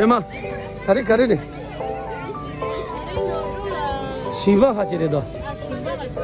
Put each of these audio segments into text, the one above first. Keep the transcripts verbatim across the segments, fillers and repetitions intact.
ཨེ་མ། ག་རེ་ག་རེ་རེད། ཞིང་པ་ཧ་ཅེ་རེད་དོ།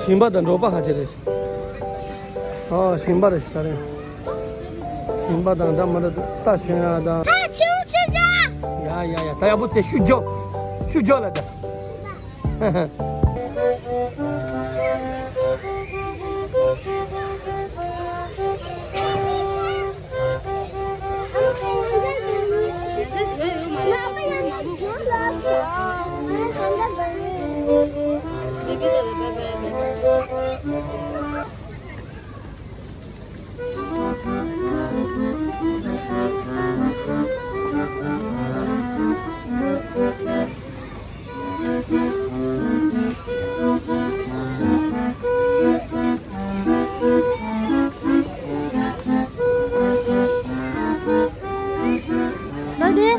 ཞིང་པ་དང་འབྲོག་པ་ཧ་ཅེ་རེད། ཨ་ཞིང་པ་རེད་ཤི་ད་རེད། ཞིང་པ་དང་འདྲ་མ་འདྲ་འདུག་ད་ཞིང་ཡ་དང་། ད་ཆུ་ཆུ་ཆུ། ཡ་ཡ་ཡ། ད་ཡག་པོ་ཚེ་ཤུ་ཇོ། ཤུ་ཇོ་ལ་ད། ལོ་དེ།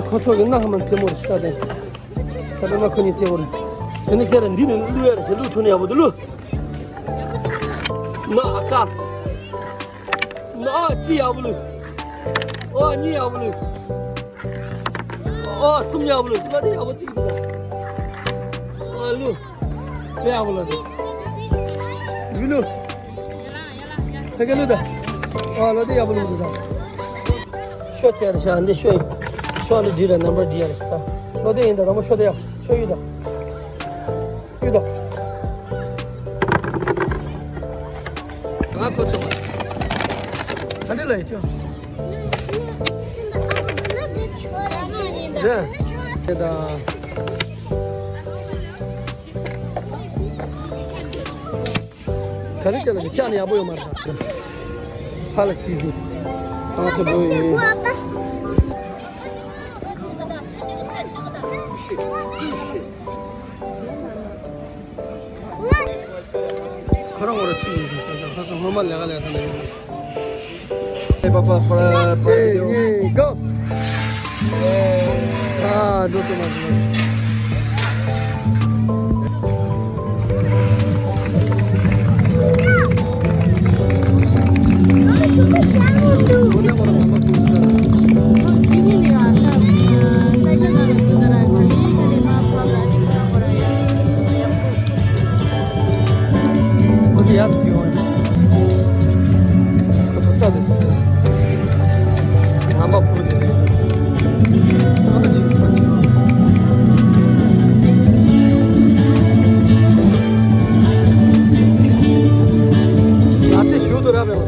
ཁོ་ཚོ་གི་སྣ་ཧ་མ་རྩེ་མོ་རེད་ཤི་ད་དེ། ད་ལྟ་ན་ཁོ་གཉིས་རྩེ་མོ་རེད། དེ་ནས་ཁྱེད་རང་འདི་ནས་བླུག་ཡ་རེད་ཤི། བླུག་ཐུབ་ན་ཡག་པོ་འདུག་བླུག་ན་ཨ་ཀ། ན་ཨ་ཅི་ཡག་པོ་བླུག་ཨ་གཉིས་ཡག་པོ་བླུག་ཨ་གསུམ་ཡག་པོ་བླུག་ལ་དེ་ཡག་པོ་ཅིག་འདུག་ཨ་བླུག་དེ་ཡག་པོ་ལ་དེ། བླུག་ད་ག་ལུ་ད། ཨ་ལོ་དེ་ཡག་པོ་ལུག་འདུག་ད། ཤོ་ཚེ་ར་ཤ་འདི་ཤོ་ཡིན། ཤོ་འདི་འདི་ར་ནམ་བར་འདི་ཡ་ར་ཤི་ད། ལོ་དེ་ཡིན་ད་དང་པོ་ཤོ་དེ་ཡ། ཤོ་ཡུ་ད། ཡུ་ད། ང་ཁོ་ཚོ་མ། ད་འདི་ལ་ཡི་ཆོ། རེད། དེ་ད། ག་རེ་བྱས་ན་ལྕགས་ནི་ཡག་པོ་ཡོད་མ་རེད། ཧ་ལ་ཅི་འདུག་ང་ཚོ་འགྲོ་ཡིན། ཁོ་རང་ངོ་ར་ཅི་ཡིན་འདུག་ཁོ་ཚོ་སྔོན་མ་ལས་ཀ་ལས་ས་ལས་ཡོད། Hey, Papa, for, for གཅིག་གཉིས་གོ། ཨ་འགྲོ་ཐུབ་མ་སོང་། ཁོ་ཚོ་ཡར་ཙམ་ཡོང་། ཁོ་ཚོ་ལྟ་དེ་ཚོ། ངམ་པ་བུ་དེ་རེད། ཨ་ད་ཅིག་ཁ་ཅིག་ང་ཚོས་ཞུ་དུ་ར་བས།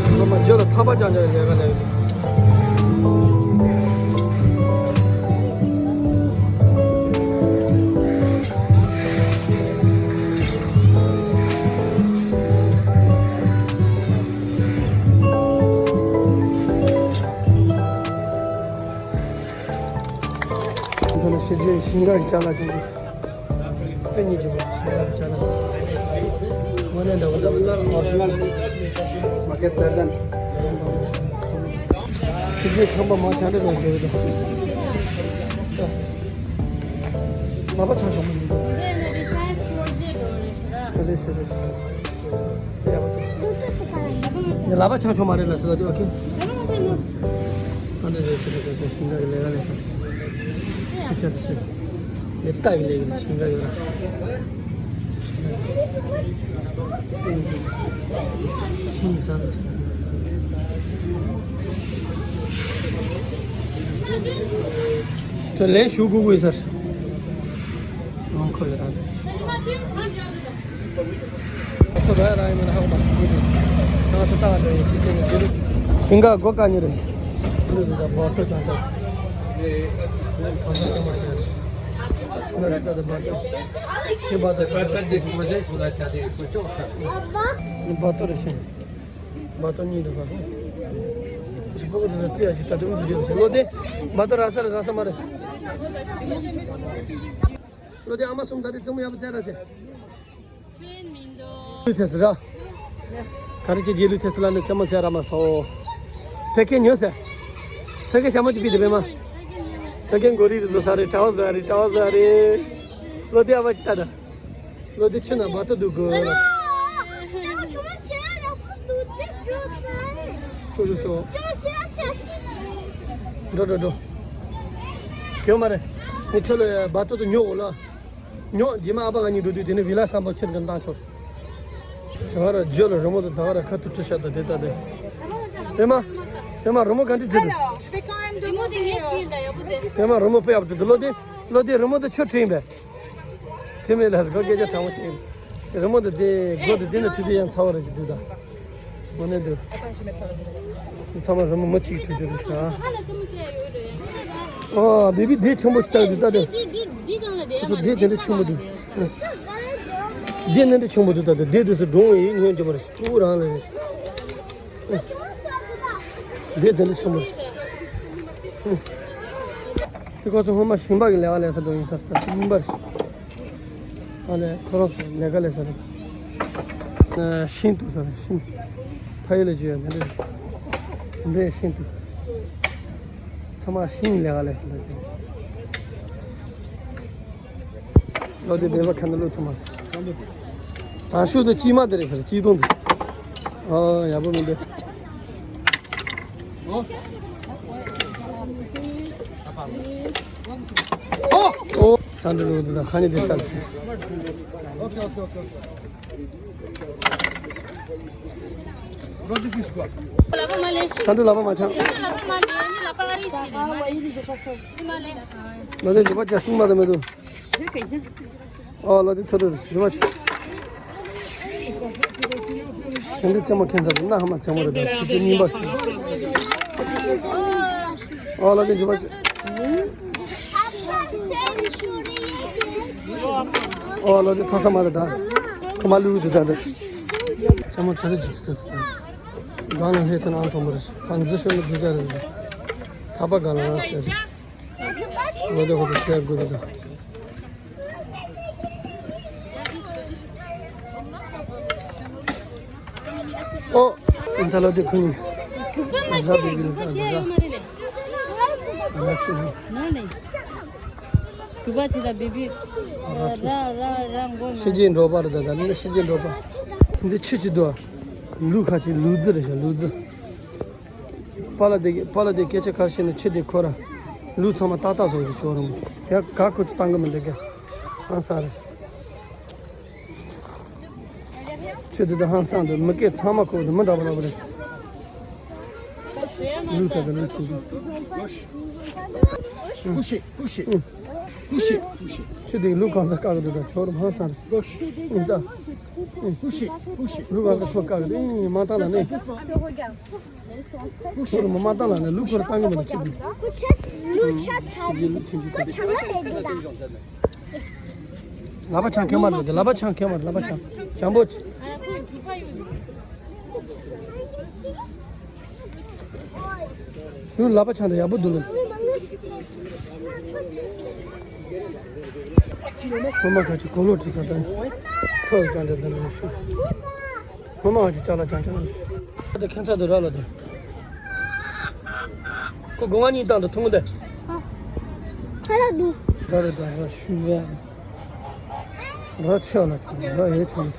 ཚང་མ་རྒྱུ་ལ་ཐག་པ་རྐྱང་རྐྱང་ལས་ཀ་ལས། ད་ནི་ཕྱི་རྒྱལ་ཞིང་ཁ་གི་ཅ་ལག་ཅིག་འདུག་དེ་གཉིས་ཀྱི་ཞིང་ཁ་གི་ཅ་ལག་དངོས་གནས་འདྲ་པོ་འདྲ་པོ་ལ་ཨོ་རི་ཇི་ནལ་མ་ཀེ་ཊི་ཐེར་ལན། ཕྱི་རྒྱལ་ཁང་པ་མ་ཆ་འདྲ་རང་བཟོས་འདུག་ལག་པ་ཆང་ཆོག་མ་ཡིན་འདུག་རེད་རེད་རེད། ལག་པ་ཆང་ཆོག་མ་རེད་ལ་ཟེར་ལ་དེ་ཨོ་ཁེ། ཨ་འདྲ་རེད་ཟེར་ལ་ཟེར་ཞིང་ཁ་གི་ལས་ཀ་ལས་ས། ཤི་ཆ་རེད་ཟེར། ལས་ལྟ་གི་ལས་ཀྱི་ཞིང་ཁ་ཡོད་ར། ཤིང་ཟ་ར་ཆ། ཁྱོད་ལན་ཞུ་དགོས་དགོས་ཡིན་ཟེར། ཨང་ཁོ་ལ་ར། ཁོ་ར་ཡ་ར་ཡིན་ན་ཧ་གོ་མ་སོང་། ཁོ་ཚོ་ད་ར་ཡིན་ཅི་ཅི་ནས་ཅི་རེད། ཞིང་ཁ་སྒོ་བཀག་ཉེ་རེད། ཁོ་ཚོ་ད་བར་དོ་ད་ད། ཁོ་ཚོ་ད་བར་དོ། ཁྱེད་བར་དོ་ད་བར་དོ། བར་དོ་རེད་ཤིང་། བར་དོ་གཉིས་འདུག་ག་ཕྲུ་གུ་དེ་ཚོ་རྩེ་ཡ་ཅིག་ད་དེ་འུ་ཚོ་རྗེས་སུ་ལོ་དེ། བར་དོ་ར་ས་རེད་ར་ས་མ་རེད། ལོ་དེ་ཨ་མ་གསུམ་ད་དེ་རྩེད་མོ་ཡག་པོ་རྩེ་ར་ཟེར། ལུས་ཐེ་སི་ར། ག་རེ་ཅི་རྗེས་ལུས་ཐེ་སི་ལ་ནི་རྩེད་མོ་རྩེ་ར་མ་སོ། ཕ་གི་ཉོ་ཟེར། ཕ་གི་ཞྭ་མོ་ཅིག་ཕུད་དེ་པད་མ། ཕ་གི་མགོ་རིལ་རེ་བཟོ་ས་རེད། གྲྭ་བ་བཟོ་ས་རེད། གྲྭ་བ་བཟོ་ས་རེད། ལོ་དེ་ཨ་ཕ་ཅིག་ལྟ་ད། ལོ་དེ་ཆུ་ན་བ་ཏོ་འདུག་གོ། ཤོག་ཤོག་ཤོག། འགྲོ་འགྲོ་འགྲོ། གེ་མ་རེད། ངས་ཁྱོད་ལ་བ་ཏོ་དེ་ཉོ་འོ་ལ། ཉོ། རྗེས་མ་ཨ་ཕ་ང་གཉིས་འགྲོ་དུས་དེ་ནས་བི་ལ་སམ་པོ་ཆེར་གི་བཏང་ཆོག། ད་ག་ར་ཇོ་ལ་རི་མོ་དེ་ད་ག་ར་ཁ་ཐུག་ཁྲི་ཤ་ད་དེ་ལྟ་དེ། པད་མ། པད་མ་རི་མོ་ག་འདྲ་བྲིས་འདུག། Alors, je vais quand même demander, euh, པད་མ་རི་མོ་དཔེ་ཡག་པོ་བྲིས་འདུག། ལོ་དེ་ལོ་དེ་རི་མོ་དེ་ཁྱོད་བྲིས་ཡིན་པས། བྲིས་མེད་ལ་སྒོ་སྐད་ཆ་དྲང་མོ་ཞིག་ཡིན། རི་མོ་དེ་དེ་སྒོ་དེ་དེ་ནས་བྲིས་དུས་ཡང་ཚ་བ་རེ་ཅིག་འདུག་ད། དངོས་གནས་འདུག། འདི་ཚང་མ་རི་མོ་མི་གཅིག་གིས་བྲིས་འདུག་རེད་ཤག། ཨ། བེ་བི་དེ་ཆེན་པོ་ཞིག་ལྟ་གི་འདུག་ད་དེ། འདི་དེ་འདྲ་ཆེན་པོ་འདུག། འདི་འདི་འདྲ་ཆེན་པོ་འདུག་ད་དེ། འདི་དེ་སུ་འགྲོ་འོང་ཡིན་སྙམ་གྱི་མ་རེད། སྤུ་གུ་རང་ལ་རེད། འདི་དེ་འདྲ་ཆེན་པོ་རེད། དེ་ཁོ་ཚོ་སྔོན་མ་ཞིང་པ་གི་ལས་ཀ་ལས་ས་འགྲོ་ཡིན་ས་ད་སྙིང་པ་རེད། ཨ་ལས་ཁོ་རང་ཚོ་ལས་ཀ་ལས་ས་རེད། ཨ། ཤིང་བཏོག་ས་རེད། ཤིང་། ཕ་ཡུལ་ལ་བརྗོད་ཡ་འདི་འདྲ་རེད། འདི་ཤིང་བཏོག་ས་རེད། ཚང་མ་ཤིང་ལས་ཀ་ལས་ས་རེད། ལོ་དེ་བེ་བ་ཁ་ན་ལོ་ཐོ་མ་སི། དང་ཤོས་དེ་དཀྱིལ་མ་དེ་རེད་ས་རེད། དཀྱིལ་སྟོང་དེ། ཨ། ཡག་པོ་མི་འདུག། ཨོ། ཨོ། ས་འདྲ་ལུག་འདི་དང་ཧ་ནི་འདི་ལྟར་ཞིག། ས་འདྲ་ལག་པ་མ་འཆང་། ལོ་དེ་འཇུ་བ་ཅག་སྲུང་མ་དང་མི་འདུག། ཨོ་ལོ་དེ་ཐོ་རུ་རུ་བ་ཞིག། དེ་འདྲའི་རྩེད་མོ་ཁྱེད་ཚོ་གི་སྣ་ཧ་མ་རྩེད་མོ་རེད་ད། ཁྱེད་ཚོ་གཉིས་པ་ཁྱེད། ཨོ་ལོ་དེ་འཇུ་བ་ཞིག། ཨོ་ལོ་དེ་ཐོ་ས་མ་རེད་ད། ཁོ་མ་ལུས་འདུག་ད་ད། རྩེད་མོ་དེ་རུ་ཇི་ཐུ་ཐུ་ཐུ། སྒང་ལ་ལྷས་ཐུ་ནང་མཐོང་བ་རེད། ཕན་ཚུན་ཤོར་ན་སྡུག་ཅག་རེད། ཐག་པ་སྒང་ལ་རང་བྱས་རེད། ལོ་དེ་ཧོ་དེ་ཚེ་དགུ་དེ་དང་། ཨོ། ཨིན་ཐ་ལོ་དེ་ཁུ་ནི། ཟ་བི་བི་ལ་ད་ཟ། ཟ་ཆུ་ནི། གུ་པ་ཆེ་ད་བི་བི། ར་ར་ར་མགོ་ན། ཤི་རྗེས་འགྲོ་པ་རེད་ད་ད་ནི་ཤི་རྗེས་འགྲོ་པ། འདི་ཆུ་ཆུ་དུ། ལུག་ཁ་ཆེ་ལུག་རྫི་རེད་ཤག་ལུག་རྫི། པཱ་ལགས་དེ་པཱ་ལགས་དེ་སྐད་ཆ་ག་རེ་བཤད་ན་ཆུ་དེ་ཁོ་ར། ལུག་ཚང་མ་ཏག་ཏག་བཟོ་གི་ཤོར་རུང་། དེ་ག་ཁོ་ཚོ་བཏང་གི་མི་འདུག་ག། ཧང་སང་རེད། ཆུ་དེ་དང་ཧང་སང་དུ་མི་སྐད་ཚང་མ་ཁོ་དུ་མི་འདྲ་པོ་འདྲ་པོ་རེད། ལུག་ད་དང་ལུག་ཆུང་ཆུང་། ཀུ་ཤི་ཀུ་ཤི་ཀུ་ཤི་ཀུ་ཤི། ཆུ་དེ་ལུག་གང་ཚ་བཀག་གི་འདུག་ད་ཁྱོད་རང་ཧང་སང་རེད། ཀུ་ཤི་ཨིན་ད། ཀུ་ཤི་ཀུ་ཤི། ལུག་གང་ཚ་ཁོ་བཀག་གི་འདུག། ཨིན། མ་བཏང་ལ་ནི། ཁོ་རང་མ་མ་བཏང་ལ་ནི་ལུག་ཁོ་རང་བཏང་གི་མི་འདུག་ཆུ་དེ། ལུག་ཆ་ཆ་ལུག་ཆུང་ཆུང་ད། ཆང་ལ་རེད་འདུག་ད། ལག་པ་འཆང་མཁན་མ་རེད། ལག་པ་འཆང་མཁན་མ་རེད། ལག་པ་འཆང་། འཆང་པོ་ཆེ། ཁྱོད་ལག་པ་འཆང་དེ་ཡག་པོ་འདུག་ལ། ཁོ་མ་ཁ་ཅིག་གོ་ལོ་ཁྲི་ས་དང་། ཐོག་ཀྱང་འདྲ་འདྲ་རེད་ཤག། ཁོ་མ་ཁ་ཅིག་ཅ་ལག་ཀྱང་ཀྱང་རེད་ཤག། ད་ཁྱད་མཚར་དུ་རག་ལ་དེ། ཁོ་སྒོ་ང་གཉིས་བཏང་དུ་ཐུང་དེ། ཁ་ལ་འདུག། ར་རེད་ད་ར་ཤུ་བ། ར་ཆེ་བ་ལ་ཆུང་ར་ཡོད་ཆུང་།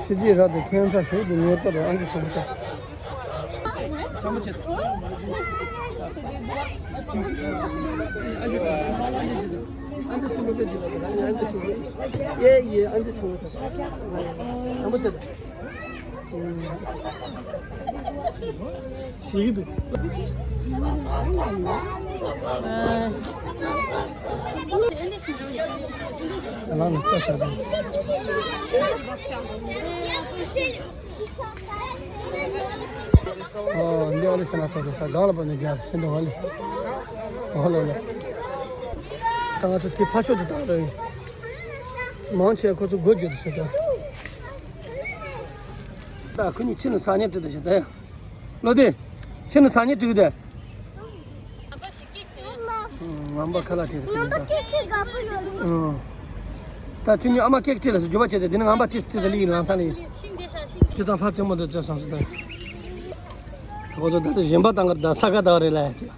ཤི་རྗེས་ར་དེ་ཁྱད་མཚར་ཞིག་དེ་ངེས་ཏོ་ར་ཨང་ཅི་ཞིག་མི་ཐོག། ཡེ་ཡེ་ཨང་ཅི་ཆུང་མི་ཐོག། ཞིག་འདུག། ཨ་ལ་ལ་ཙ་ས་རེད། ཨོ་འདི་ཨ་ལི་ས་ན་ཚ་རེད་ས་སྒང་ལ་པ་ནས་རྒྱབ་སེ་འདུག་ཨ་ལེ། ཨོ་ལ་ལ། ད་ང་ཚོ་དེ་ཕ་ཤོད་དུ་བཏང་རེད། མང་ཆེ་ཁོ་ཚོ་སྒོ་རྒྱུ་དུ་ཤོད་ད། ད་ཁོ་གཉིས་ཕྱི་ནས་ས་ཉལ་བྲིས་ཏེ་བཞག་ད་ཡ། ལོ་དེ། ཕྱི་ནས་ས་ཉལ་བྲིས་ཏེ། ངམ་པ་ཁ་ལག་བྲིས་ཏེ། ངམ་པ་ཀེག་ཀེག་དགའ་པོ་ཡོད་ལེ། ད་ཁྱོད་གཉིས་ཨ་མ་ཀེག་བྲིས་ལ་སུ་རྒྱུ་བ་བྱས་ཏེ་དེ་ནས་ངམ་པ་ཏིས་ཏིས་ལི་ཡིན་ལང་ས་ལི། ཅི་དང་ཕ་ཙེ་མོ་དེ་ཙེ་སང་སུ་ད། ཁོ་ཚོ་ད་ལྟ་གཞན་པ་དང་གར་ད་ས་ག་ད་རེད་ལ་ཡ་ཅིག་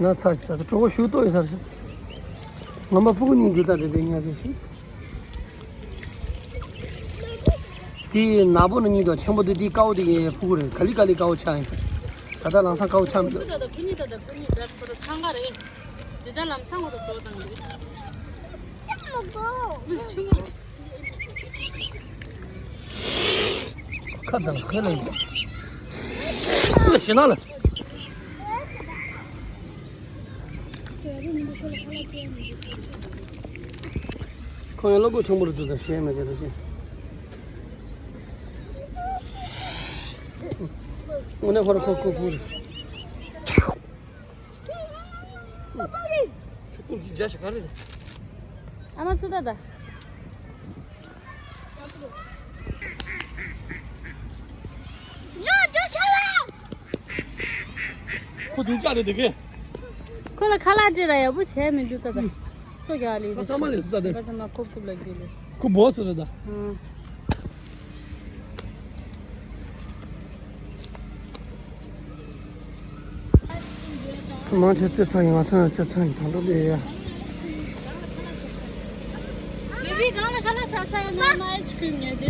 ན་ཚར་ཞིག་ཚར་གྲོགས་པོ་ཞུ་ཏོ་ཡིན་ཚར་ཞིག་ངམ་པ་ཕུ་གུ་གཉིས་འདི་ལྟ་དེ་དེ་ཉལ་ཞིག་ཞུ། དེ་ནག་པོ་ནི་གཉིས་དང་ཆེན་པོ་དེ་དེ་དཀར་པོ་དེ་ཡིན་ཕུ་གུ་རེད། ག་ལི་ག་ལི་དཀར་པོ་ཆགས་ཡིན་ས། ད་ལྟ་ལམ་སང་དཀར་པོ་ཆགས་མི་འདུག་ད་ལྟ་ཁུ་གཉིས་ད་ལྟ་ཁུ་གཉིས་བེད་ཁོ་ར་འཚང་ཁ་རེད། དེ་ལྟར་ལམ་སང་ཁོ་ར་དོ་དང་རེད། ཁ་དང་ཁ་ལ་ཡིན། ཤི་ན་ལ། ཁོང་ཡང་བློ་སྒོ་ཆུང་པོ་རུ་འདུག་ད་ཤེས་མེད་ཀྱི་རེད་ཅེ། དངོས་གནས་ཁོ་ར་ཁོ་ཁོ་ཁོ་རེད། ཁོ་ཁོ་ཁོ་རེད། ཁོ་ཁོ་རྒྱ་ཞིག་ག་རེད། ཨ་མ་ཚུ་ད་ད། ཁོ་དུག་ཅག་རེད་དེ་གས། ཁོ་ལ་ཁ་ལག་ཅིག་ར་ཡག་པོ་བྱས་མི་འདུག་ད་ད། སོ་རྒྱག་ལེ་ཁོ་ཚང་མ་ལས་སུ་ད་དེ། ཁོ་ཚང་མ་ཁོ་ཁུབ་ལ་རྒྱུ་ལེ། ཁོ་བོ་སུ་རེད་ད། ཨང་། མང་ཆེ་ཚེ་ཚང་ཡིན། ང་ཚང་ཚེ་ཚང་ཡིན། དང་པོ་ལས་ཡ། Baby, གང་ལ་ཁ་ལག་ཟ་ས་ཡོད་ན་ཨ་མ་ཨའི་སི་ཀྲིམ་ཉོས་དེ།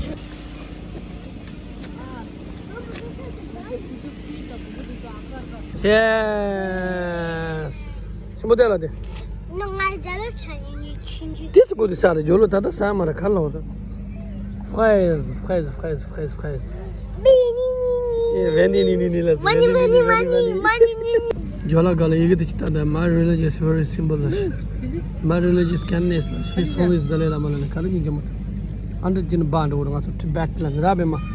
Cheers. ཆེན་པོ་དེ་ལ་དེ། ནང་ང་རྒྱ་ལབ་ཆ་ཡིན་ནི་ཆུན་ཆུན། དེ་སུ་གོ་དེ་ས་རེད། ཇོ་ལོ་ད་ལྟ་ས་མ་ར་ཁ་ལོ་ར། Fraise, fraise, fraise, fraise, fraise. Bini, ni, ni. ཨེ་ཝེ་ནི་ནི་ནི་ནི་ལ་ཟེར། Money, money, money, money, ni, ni. ཇོ་ལ་ག་ལ་ཡི་གེ་དེ་ཅི་ལྟ་ད། My religion is very simple. My religion is kindness. His holy is Dalai Lama. ལ་ནི་ག་རེ་ཉིན་ཇོ་མ་ཨ་འདྲ་ཅི་ནི་བ་འགྲོ་ར། ང་ཚོ་ཊི་བེ་ཊི་ལ་ནི་ར་བེ་མ།